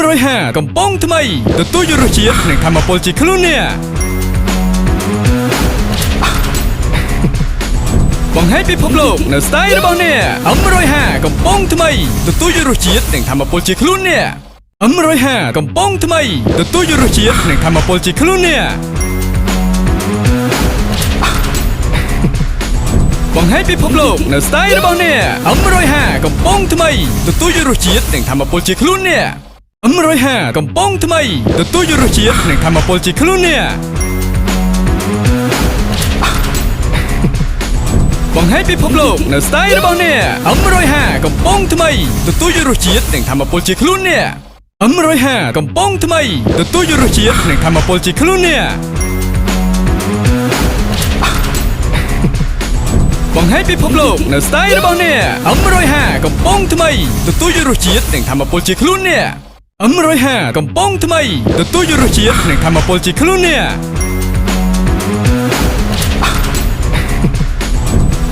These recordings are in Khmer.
M150 កំប៉ុងថ្មីទទួលយករសជាតិនិងធម្មពលជាខ្លួនអ្នកបង្ហាញពិភពលោកនៅ style របស់អ្នក M150 កំប៉ុងថ្មីទទួលយករសជាតិនិងធម្មពលជាខ្លួនអ្នក M150 កំប៉ុងថ្មីទទួលយករសជាតិនិងធម្មពលជាខ្លួនអ្នកបង្ហាញពិភពលោកនៅ style របស់អ្នក M150 កំប៉ុងថ្មីទទួលយករសជាតិនិងធម្មពលជាខ្លួនអ្នក M150 កំប៉ុងថ្មីទទួលយករសជាតិនិងធម្មពលជាខ្លួនអ្នកបង្ហាញពិភពលោកនៅ style របស់អ្នក M150 កំប៉ុងថ្មីទទួលយករសជាតិនិងធម្មពលជាខ្លួនអ្នក M150 កំប៉ុងថ្មីទទួលយករសជាតិនិងធម្មពលជាខ្លួនអ្នកបង្ហាញពិភពលោកនៅ style របស់អ្នក M150 កំប៉ុងថ្មីទទួលយករសជាតិនិងធម្មពលជាខ្លួនអ្នក M150 កំប៉ុងថ្មីទទួលយករសជាតិនិងធម្មពលជាខ្លួនអ្នក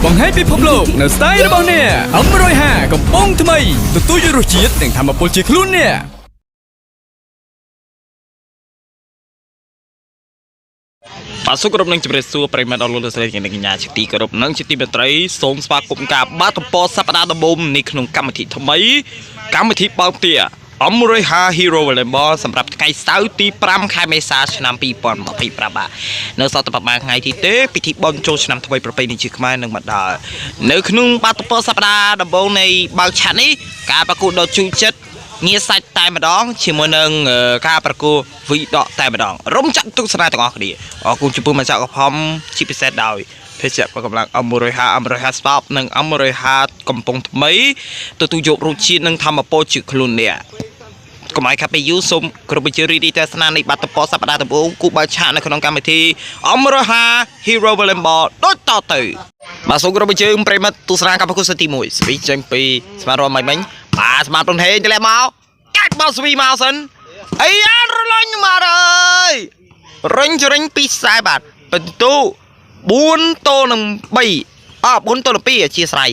បង្ហាញពិភពលោកនៅ style របស់អ្នក M150 កំប៉ុងថ្មីទទួលយករសជាតិនិងធម្មពលជាខ្លួនអ្នក បាទសូមគោរពនឹងជម្រាបសួរប្រិយមិត្តអស់លោកលោកស្រីនិងកញ្ញាជាទីគោរពនិងជាទីមេត្រីសូមស្វាគមន៍ការបាទទំព័រសប្តាហ៍ដំបូងនេះក្នុងកម្មវិធីថ្មីកម្មវិធីបើកផ្ទះអមរយហា Hero Volleyball សម្រាប់ថ្ងៃសៅរ៍ទី5ខែមេសាឆ្នាំ2025បាទនៅសល់តែប្រហែលថ្ងៃទីទេពិធីបុណ្យចូលឆ្នាំថ្មីប្រពៃណីជាខ្មែរនឹងមកដល់នៅក្នុងបាទទំព័រសប្តាហ៍ដំបូងនៃបើកឆាកនេះការប្រកួតដ៏ជូរចិត្ត ងាសាច់តែម្ដងជាមួយនឹងការប្រគួតវីដកតែម្ដងរំចាក់ទស្សនាទាំងអស់គ្នាអរគុណចំពោះម្ចាស់កផំជាពិសេសដោយភេសជ្ជៈប្រកម្លាំង M150 M150 Stop និង M150 កំពង់ថ្មីទទួលយករសជាតិនិងធម្មពលជាខ្លួនអ្នកកុំឲ្យខាត់ពេលយូរសូមគ្រប់បញ្ជារីករាយទស្សនានៃបាត់តពសប្តាហ៍ដំបូងគូបើកឆាកនៅក្នុងកម្មវិធី M150 Hero Volleyball ដូចតទៅបាទសូមគ្រប់បញ្ជាប្រិយមិត្តទស្សនាការប្រកួតសទី1ស្វីចេញពីស្មារតីមិញបាទស្មាតរុនហេងតម្លាក់មកកាច់បោះស្វីមកសិនអីយ៉ារលាញ់មកអើយរិញចរិញពីខ្សែបាទបន្ទូ4ទល់នឹង3អ4ទល់នឹង2អធិស្ឋាន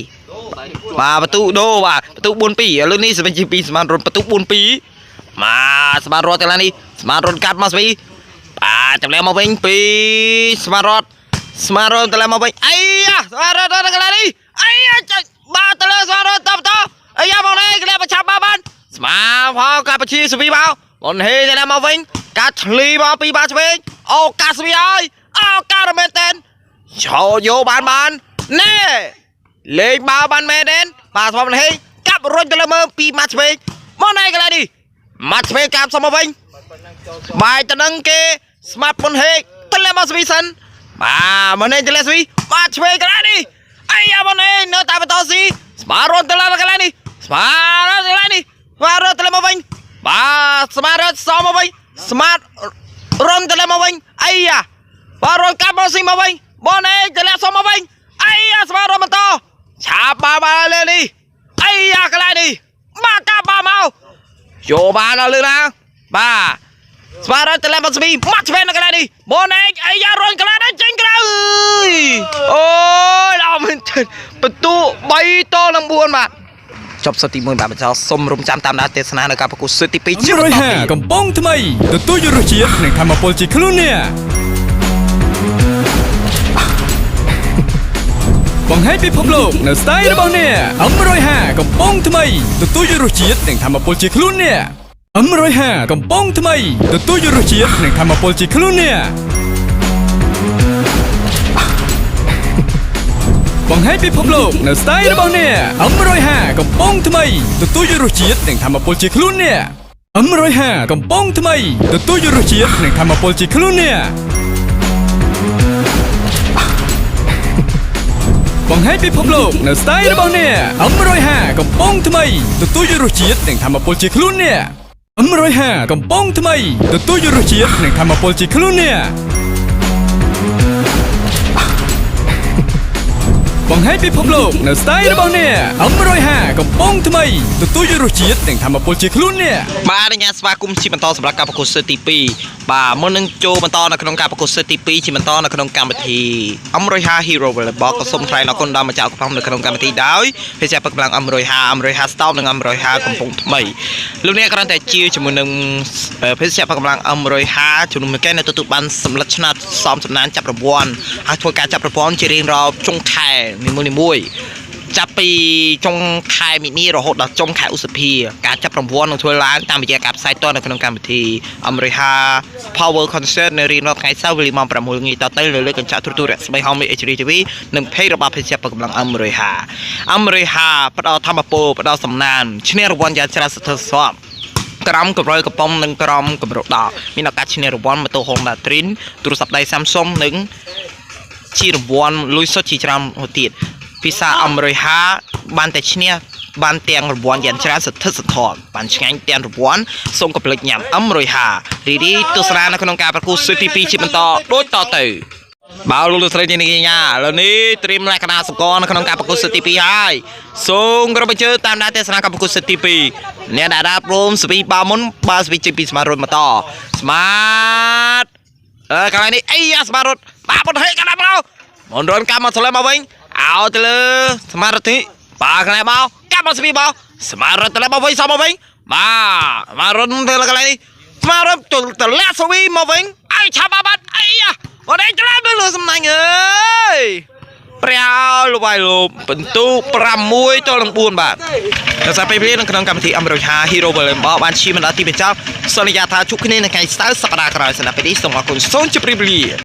បាទបន្ទូដូបាទបន្ទូ4 2ឥឡូវនេះស្វីជា2ស្មានរុនបន្ទូ4 2មកស្មានរត់ទាំងឡានេះស្មានរុនកាត់មកស្វីបាទចម្លែកមកវិញពីស្មានរត់ស្មានរុនតម្លាក់មកវិញអីយ៉ាស្មានរត់ដល់កន្លែងនេះអីយ៉ាចុចបាទទៅលើស្មានរត់តបតអីយ៉ាមកនេះកន្លែងប្រឆាប់មកបានស្មានផលកាប់ជាស្វីមកមុនហេតម្លាក់មកវិញកាត់ឆ្លីមកពីបាឆ្វេងអូកាស្វីហើយអូការមែនតែនឆោយោបានបានណែ លេងបាល់បានមែនទេបាទស្មហេងកាប់រុញទៅលើមើពីម៉ាត់ឆ្វេងមកណៃកន្លែងនេះម៉ាត់ឆ្វេងកាប់សុំមកវិញបាយទៅនឹងគេស្មាត់ប៉ុនហេងទៅលើមកស្វីសិនបាទមកនេះទៅលើស្វីបាទឆ្វេងកន្លែងនេះអាយ៉ាមកនេះនៅតែបន្តស៊ីស្មារត់ទៅលើកន្លែងនេះស្មារត់កន្លែងនេះស្មារត់ទៅលើមកវិញបាទស្មារត់សមមកវិញស្មាតរុនទៅលើមកវិញអាយ៉ាបាទរុនកាប់មកស៊ីមកវិញបងនេះទៅលើសមមកវិញអាយ៉ាស្មារត់បន្ត ឆាបបាបាលើនេះអីយ៉ាកន្លែងនេះមកកាប់បាមកយកបានដល់លើណាបាទស្វារត់ទៅលើមកស្វីមកឆ្វេងនៅកន្លែងនេះបនឯងអីយ៉ារុញកន្លែងនេះចេញក្រៅអើយអូយល្អមែនទែនបន្ទូ3តនឹង4បាទចប់សទី1បាទបញ្ចោសុំរំចាំតាមដានទេសនានៅការប្រកួតស៊ុយទី2ជាបន្តទៀត M150 កំប៉ុងថ្មីទទួលយករសជាតិនិងធម្មពលជាខ្លួនអ្នកបង្ហាញពិភពលោកនៅ style របស់អ្នក M150 កំប៉ុងថ្មីទទួលយករសជាតិនិងធម្មពលជាខ្លួនអ្នក M150 កំប៉ុងថ្មីទទួលយករសជាតិនិងធម្មពលជាខ្លួនអ្នកបង្ហាញពិភពលោកនៅ style របស់អ្នក M150 កំប៉ុងថ្មីទទួលយករសជាតិនិងធម្មពលជាខ្លួនអ្នក M150 កំប៉ុងថ្មីទទួលយករសជាតិនិងធម្មពលជាខ្លួនអ្នកបង្ហាញពិភពលោកនៅ style របស់អ្នក M150 កំប៉ុងថ្មីទទួលយករសជាតិនិងធម្មពលជាខ្លួនអ្នក M150 កំប៉ុងថ្មីទទួលយករសជាតិនិងធម្មពលជាខ្លួនអ្នក បង្ហាញពិភពលោកនៅ style របស់អ្នក M150 កំប៉ុងថ្មីទទួលយករសជាតិនិងធម្មពលជាខ្លួនអ្នក បាទអនុញ្ញាតស្វាគមន៍ជាបន្តសម្រាប់ការប្រកួតស៊ើទី2បាទមុននឹងចូលបន្តនៅក្នុងការប្រកួតស៊ើទី2ជាបន្តនៅក្នុងកម្មវិធី M150 Hero Volleyball ក៏សូមថ្លែងអរគុណដល់ម្ចាស់កំប៉ុងនៅក្នុងកម្មវិធីដោយភេសជ្ជៈពឹកកម្លាំង M150 M150 Storm និង M150 កំពុងថ្មីលោកអ្នកគ្រាន់តែជាជាមួយនឹងភេសជ្ជៈពឹកកម្លាំង M150 ជំនុំមួយកែនៅទទួលបានសម្លឹកឆ្នោតសំសំណានចាប់រង្វាន់ហើយធ្វើការចាប់រង្វាន់ជារៀងរាល់ចុងខែនីមួយៗ ចាប់ពីចុងខែមីនារហូតដល់ចុងខែឧសភាការចាប់រង្វាន់នឹងធ្វើឡើងតាមរយៈការផ្សាយផ្ទាល់នៅក្នុងកម្មវិធី Amriha Power Concert នៅរៀងរាល់ថ្ងៃសៅរ៍វេលាម៉ោង6ល្ងាចតទៅលើលើកញ្ចក់ទូរទស្សន៍រស្មីហោមី HD TV និង Page របស់ភេសជ្ជៈពកម្លាំង Amriha Amriha ផ្ដល់ធម្មពលផ្ដល់សំណានឈ្នះរង្វាន់យ៉ាងច្រើនសន្ធឹកសន្ធាប់ក្រមកម្រិលកំប៉ុងនិងក្រមកម្រិលដកមានឱកាសឈ្នះរង្វាន់ម៉ូតូ Honda Dream ទូរស័ព្ទដៃ Samsung និង ជារង្វាន់លុយសុទ្ធជាច្រើនទៀតភាសាអមរិហាបានតែឈ្នះបានទាំងរង្វាន់យ៉ាងច្រើនសន្ធឹកសន្ធាប់បានឆ្ងាញ់ទាំងរង្វាន់សូមកុំភ្លេចញ៉ាំអមរិហារីរីទស្សនានៅក្នុងការប្រកួតស៊ុយទី2ជាបន្តដូចតទៅបើលោកលោកស្រីនាងកញ្ញាឥឡូវនេះត្រៀមលក្ខណៈសកលនៅក្នុងការប្រកួតស៊ុយទី2ហើយសូមគោរពអញ្ជើញតាមដានទស្សនាការប្រកួតស៊ុយទី2អ្នកដែលรับរោមស្វីបាមុនបើស្វីចេញពីស្មារតីមកតស្មាត អើកន្លែងនេះអីយ៉ាស្មារត់បាបុតហេកណ្ដាប់មកមុនរនកាប់មកស្លែមកវិញអោទៅលើស្មារតីបាកន្លែងមកកាប់មកស្វីមកស្មារត់ទៅលើមកវិញសមកវិញបាទស្មារត់ទៅលើកន្លែងនេះស្មារត់ទៅតម្លាក់ស្វីមកវិញអើឆាប់បាត់អីយ៉ាបដេច្រាមទៅលើសំណាញ់អើយព្រះលបាយលោកបន្ទូ6ទល់នឹង4បាទដោយសារពេលវេលានៅក្នុងកម្មវិធីអមរហា Hero Volleyball បានឈានមកដល់ទីបញ្ចប់សន្យាថាជួបគ្នានៅថ្ងៃសៅរ៍សប្តាហ៍ក្រោយសម្រាប់ពេលនេះសូមអរគុណសូមជម្រាបលា។